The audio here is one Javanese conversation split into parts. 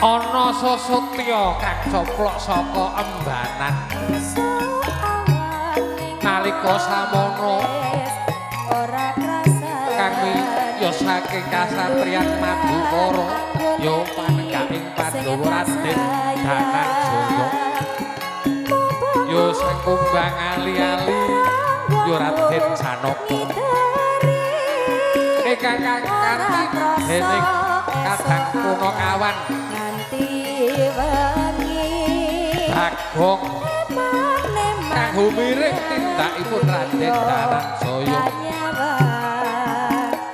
Ana sosotya kang coplok saka embanan nalika samono kang miyosake kasatriyan Madukara ya panenggaking Pandhawa Raden Dananjaya ya sang kumbang ali-ali ya Raden Janaka ingkang kanthi dening kadang punakawan Bagong kang humiring tindakipun Raden Dananjaya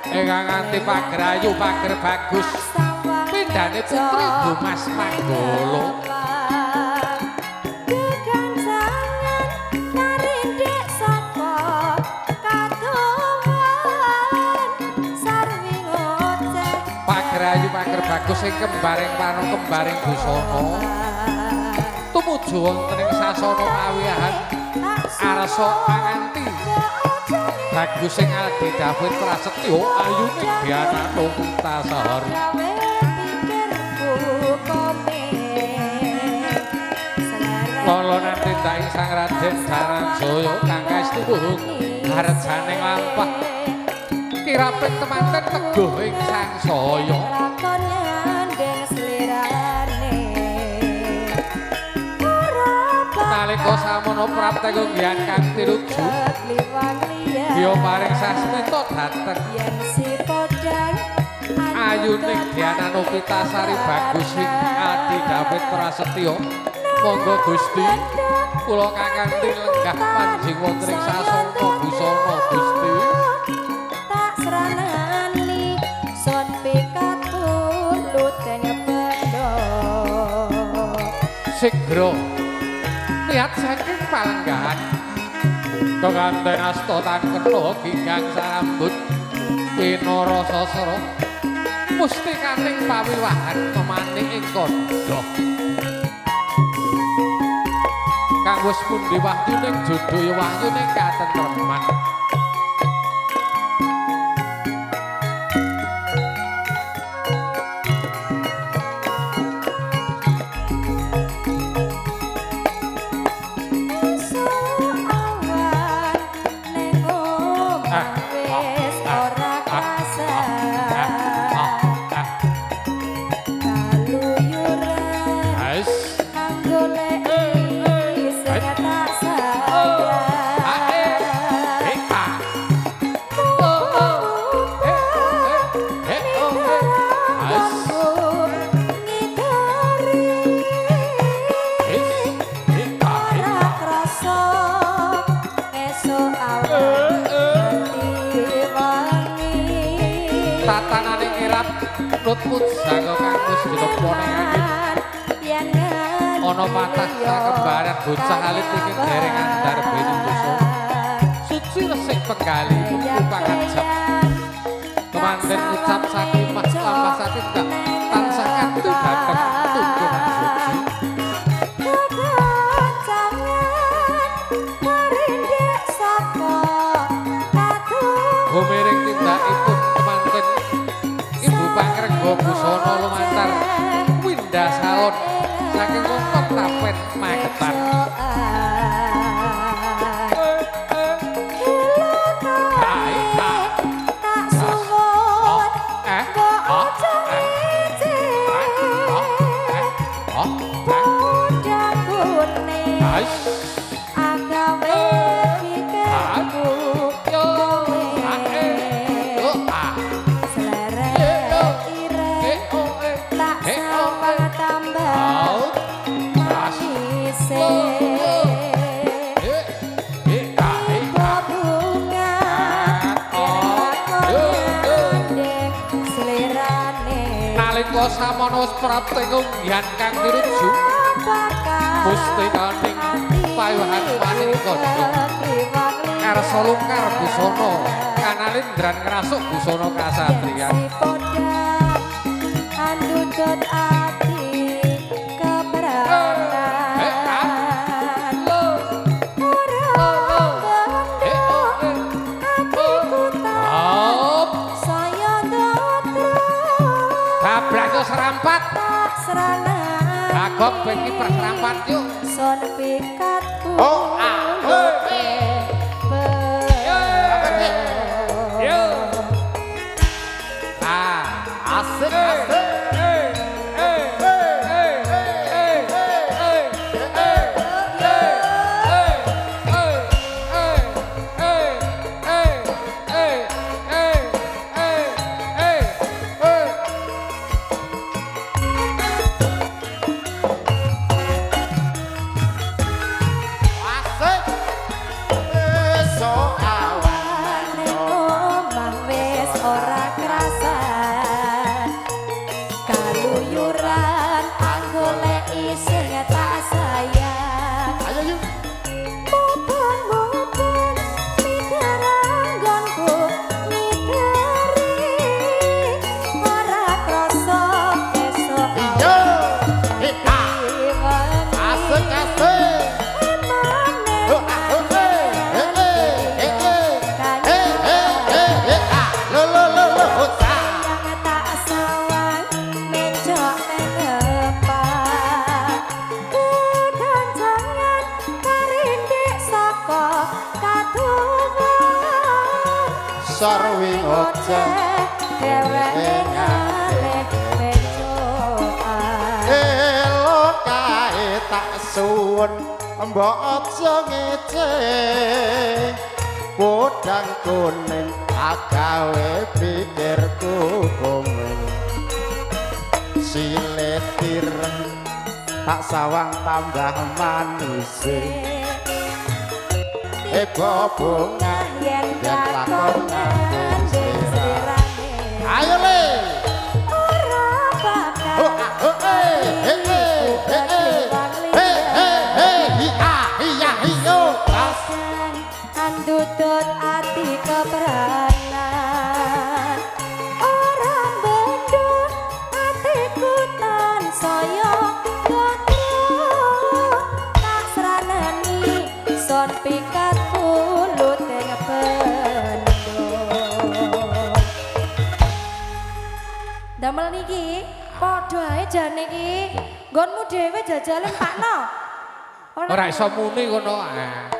ingkang nganti pager ayu pager bagus pindhane putri Dumas Manggala pager ayu pager bagus ing kembaring pano kembaring busana tumuju wonten ing sasana kawiyahan arsa panganti bagus sing Aldi David Prasetyo ayune Diana Putasari lolonan tindaking Sang Raden Dananjaya kang kaestu luhung harjaning lampah kiraping temanten teguh ing sangsaya. Nalika samono prapteka nggihan kang tinuju ya paring sasmita dhateng ayuning Diana Novitasari bagus sing Adi David Prasetyo. Monggo Gusti kula kakanthi lenggah manjing wonten ing sasana busana Gusti. Tak sranani son pikat pulut bendo sigra lihat saking palenggahan kekanten asta tangkena ginggang sarambut pinara sasra mustikaning pawiwahan memanik ing kandha kang wis pundi wahyuning jodho wahyuning katentreman. Nutmut saka kang wis ditempo ning angin ana patah sakembaran bocah alit iki dereng andhar beni dosa suci resik penggali buku pangajap kemanten ucap sakimah lampah satindak tansah kanthi dhateng tuntunan suci. Gumiring tindakipun kemanten Ibu Pangrengga busana lumantar Winda Salon saking wonten Tapen Magetan. Nalika samono wis prapteka nggihan kang tinuju mustikaning payohan maning kandha karsa lungkar busana kanalindran ngrasuk busana kasatriyan. Serampat. sranani Bagong ben ki perkerampat yuk. Son pikat Oh, ah, Yo. Ah, asik asik. Asik. Esuk awan Ning omah wis ora krasan kaluyuran anggoleki sing tak sayang. Ayo yuk. Mubeng-mubeng mikir anggonku ngiteri ora krasa esuk Iya. Eh, ah. Asik asik. Oh, ah, oh, eh, eh, eh, eh, eh, eh, eh, eh, ah. Lo, lo, lo, lo, oh, ah. Yang tak sawang mencok mengepak keganjangan karindik saka katuwan Sarwi ojo. Dheweke ngalih mencokan. Elo kae tak suwun mbok aja ngece. Podang kuning agawe pikirku gomeng. Silit ireng tak sawang tambah manise. Ebo bunga Yen yen lakon lakon nganggo slirane Ayo le. ora bakal Oh, ah, oh, eh, eh, eh, eh, eh, eh, eh, eh, hi, ah, hi, ya, hi, yo, tas. Andutut ati kepranan ora bendung atiku tansaya gotro tak sranani son pikat pulut ing bendung. Damel niki padha ae jane iki nggonmu dhewe jajalen Pakno. Ora iso muni kono. Ah.